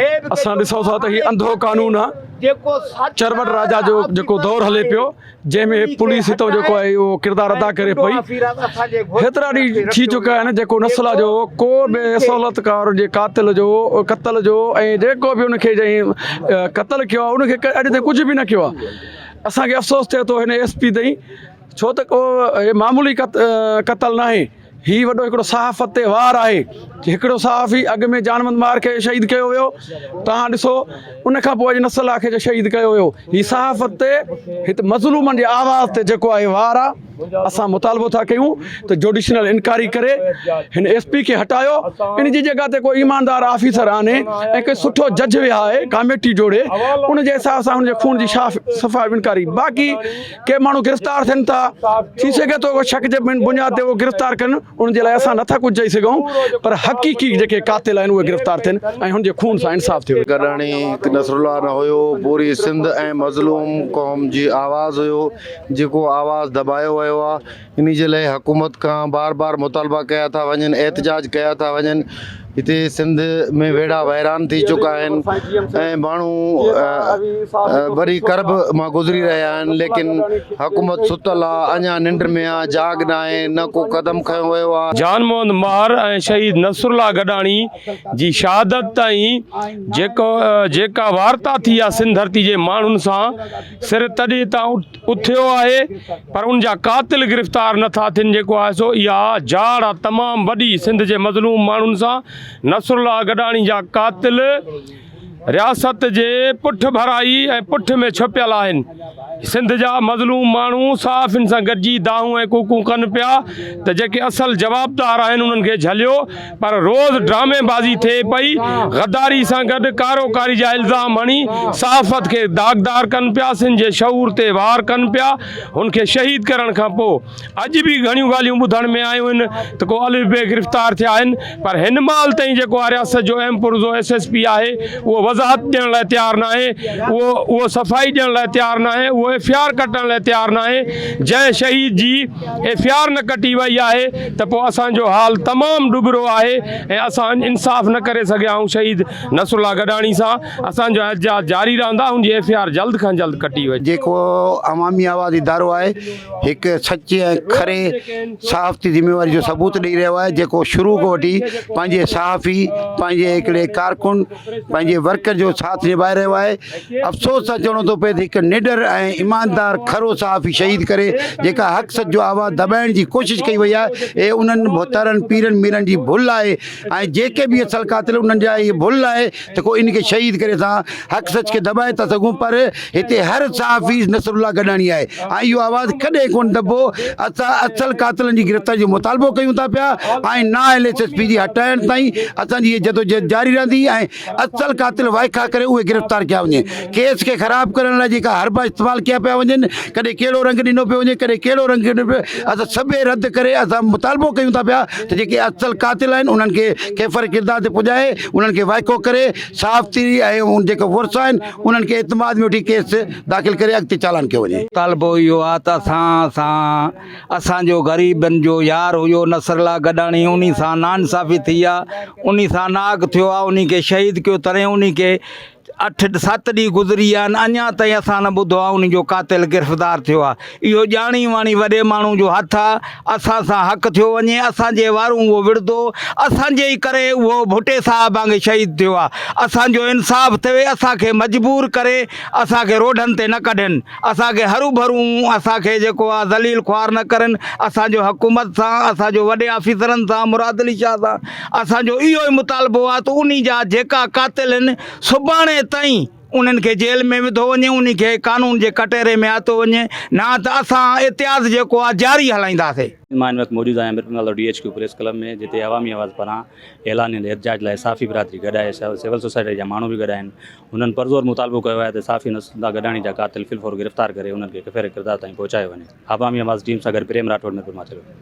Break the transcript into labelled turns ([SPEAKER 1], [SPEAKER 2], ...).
[SPEAKER 1] اسان ڏسون ٿا ته هي انڌو قانون آ چرٻٽ راجا جو جيڪو دور هلي پيو جنهن ۾ پوليس هتو جيڪو آهي اهو ڪردار ادا ڪري پئي هيترا ڏينهن ٿي چڪا آهن جيڪو نسل جو ڪو به سهولتڪار جي قاتل جو قتل جو ۽ جيڪو به ان کي جنهن قتل ڪيو آهي ان کي اڄ تائين ڪجهه به نه ڪيو آهي اسان کي افسوس ٿئي ٿو هن ايس پي تائين ڇو ته ڪو هي معمولي قتل ناهي هي وڏو هڪڙو صحافت تي وار آهي هڪڙو صحافي اڳ ۾ جان محمد ماهر کي شهيد ڪيو ويو توهان ڏسو ان کان پوء اڄ نصر الله کي شهيد ڪيو ويو هي صحافت تي هت مظلومن جي آواز تي جيڪو آهي وار آ اسان مطالبو ٿا ڪيون ته جوڊيشنل انڪوائري ڪري هن ايس پي کي هٽايو ان جي جڳهه تي ڪو ايماندار آفيسر آڻي ۽ ڪو سٺو جج ويهائي ڪاميٽي جوڙي ان جي حساب سان هن جي خون جي شاف صفا انڪوائري باقي ڪي ماڻهو گرفتار ٿين ٿا ٿي سگهي ٿو شڪ جي بنياد تي اهو گرفتار ڪن ان جي لاء اسان نٿا ڪجهه چئي سگهون پر حقيقي جيڪي قاتل آهن اهي گرفتار ٿين ۽ هن جي خون سان انصاف ٿئي.
[SPEAKER 2] گڏاڻي هڪ نصرالله نه هيو پوري سنڌ ۽ مظلوم قوم جي آواز هيو جيڪو آواز دٻايو ويو آ انهي جي لاء حڪومت کان بار بار مطالبا ڪيا ٿا وڃن احتجاج ڪيا ٿا وڃن هتي سنڌ ۾ ويڙها ويران ٿي چڪا آهن ۽ ماڻهو وڏي ڪرب مان گذري رهيا آهن ليڪن حڪومت ستل آ اڃا ننڊ ۾ آ جاڳ ناهي نه ڪو قدم کنيو ويو آ.
[SPEAKER 3] جان محمد ماهر ۽ شهيد نصرالله گڏاڻي جي شهادت تائين جيڪو جيڪا وارتا ٿي آ سنڌ ڌرتي جي ماڻهن سان سر تڏي تان اٿيو آهي پر ان جا قاتل گرفتار نه ٿا ٿين جيڪو آهي سو اها جاڙ آ تمام وڏي سنڌ جي مظلوم ماڻهن سان نصرالله گڏاڻي جا قاتل رياست جي پٺ ڀرائي ۽ پٺ ۾ ڇپيل آهن سنڌ جا مظلوم ماڻهو صحافين سان گڏجي دانهون ۽ ڪوڪون ڪن پيا ته جيڪي اصل جوابدار آهن انهن کي جهليو پر روز ڊرامي بازي ٿئي پئي، غداري سان گڏ ڪارو ڪاري جا الزام هڻي صحافت کي داغدار ڪن پيا، سنڌ جي شعور تي وار ڪن پيا، هن کي شهيد ڪرڻ کان پوء اڄ به گهڻيون ڳالهيون ٻڌڻ ۾ آيون آهن ته ڪو الف بي گرفتار ٿيا آهن پر هن مهل تائين جيڪو آ رياست جو اهم پرزو ايس ايس پي آهي اهو وضاحت ڏيڻ لاء تيار ناهي، اهو اهو صفائي ڏيڻ لاء تيار ناهي، اهو ايف I R ڪٽڻ لاء تيار ناهي، جنهن شهيد جي. ايف I R نه ڪٽي وئي آهي ته پوء اسان جو حال تمام ڏٻرو آهي ۽ اسان انصاف نه ڪري سگهيا آهيون شهيد نصرالله گڏاڻي سان اسان جو احتجاج جاري رهندا ان جي ايف I R جلد کان جلد ڪٽي وڃي.
[SPEAKER 2] جيڪو عوامي آواز ادارو آهي هڪ سچي ۽ کري صحافتي ذميواري جو ثبوت ڏئي رهيو آهي جيڪو شروع کان وٺي پنهنجي صحافي پنهنجي هڪڙي ڪارڪن پنهنجي ورڪر جو ساٿ نڀائي رهيو آهي افسوس سان چوڻو ٿو پئي ته هڪ نڊر ۽ ايماندار کرو صحافي شهيد ڪري جيڪا حق سچ جو آواز دٻائڻ جي ڪوشش ڪئي وئي آهي اهي انهن ڀوتارن پيرن ميرن جي ڀل آهي ۽ جيڪي به اصل قاتل انهن جا اهي ڀل آهي ته ڪو ان کي شهيد ڪري اسان حق سچ کي دٻائي ٿا سگهون پر هتي هر صحافي نصر الله گڏاڻي آهي ۽ اهو آواز ڪڏهن ڪونه دٻبو اسان اصل قاتلن جي گرفتاري جو مطالبو ڪيون ٿا پيا ۽ نااهل ايس ايس پي جي هٽائڻ تائين اسان جي هي جدوجهد جاري رهندي ۽ اصل قاتل وائکا ڪري اهي گرفتار ڪيا وڃي ڪيس کي خراب ڪرڻ لاء جيڪا حربا استعمال ڪيا پيا وڃن ڪڏهن ڪهڙو رنگ ڏنو پيو وڃي ڪڏهن ڪهڙو رنگ ڏنو پيو اسان سڀئي رد ڪري اسان مطالبو ڪيون ٿا پيا ته جيڪي اصل قاتل آهن انهن کي ڪيفر ڪردار تي پڄائي انهن کي وائکو ڪري صاف ٿي ۽ جيڪي ورثا آهن انهن کي اعتماد ۾ وٺي ڪيس داخل ڪري اڳتي چالان ڪيو وڃي.
[SPEAKER 4] مطالبو اهو آهي ته اسان سان اسان جو غريبن جو يار هيو نصرالله گڏاڻي انهي سان ناانصافي ٿي آ انهي سان ناحق ٿيو آ انهي کي شهيد ڪيو تڏهن انهي کي اٺ ست ڏينهن گذري ويا آهن اڃا تائين اسان نه ٻڌو آ انهي جو قاتل گرفتار ٿيو آ اهو ڄاڻي واڻي وڏي ماڻهو جو هٿ آ اسان سان حق ٿيو وڃي اسان جي وارون اهو وڙهندو اسان جي ئي ڪري اهو ڀٽي صاحب وانگي شهيد ٿيو آ اسان جو انصاف ٿئي اسان کي مجبور ڪري اسان کي روڊن تي نه ڪڍن اسان کي هروڀرو اسان کي جيڪو آ ذليل خوار نه ڪرن اسان جو حڪومت سان اسان جو وڏي آفيسرن سان مراد علي شاهه سان اسان جو اهو ئي مطالبو آ ته انهي جا جيڪا قاتل هن سڀاڻي تائين انهن کي جيل ۾ وڌو وڃي انهي کي قانون جي ڪٽهري ۾ آتو وڃي نه ته اسان احتياط جيڪو آ جاري هلائينداسي.
[SPEAKER 5] مان هن وقت موجود آهيان Mirpur Mathelo D H Q press club ۾ جتي عوامي آواز پاران اعلانيل احتجاج لاء صحافي برادري گڏ آهي سول سوسائٽي جا ماڻهو به گڏ آهن هنن پرزور مطالبو ڪيو آهي ته صحافي نصرالله گڏاڻي جا قاتل في الفور گرفتار ڪري انهن کي ڪفير ڪردار تائين پهچايو وڃي. عوامي آواز ٽيم سان گڏ پريم راٺوڙ ميرپور ماٿيلو.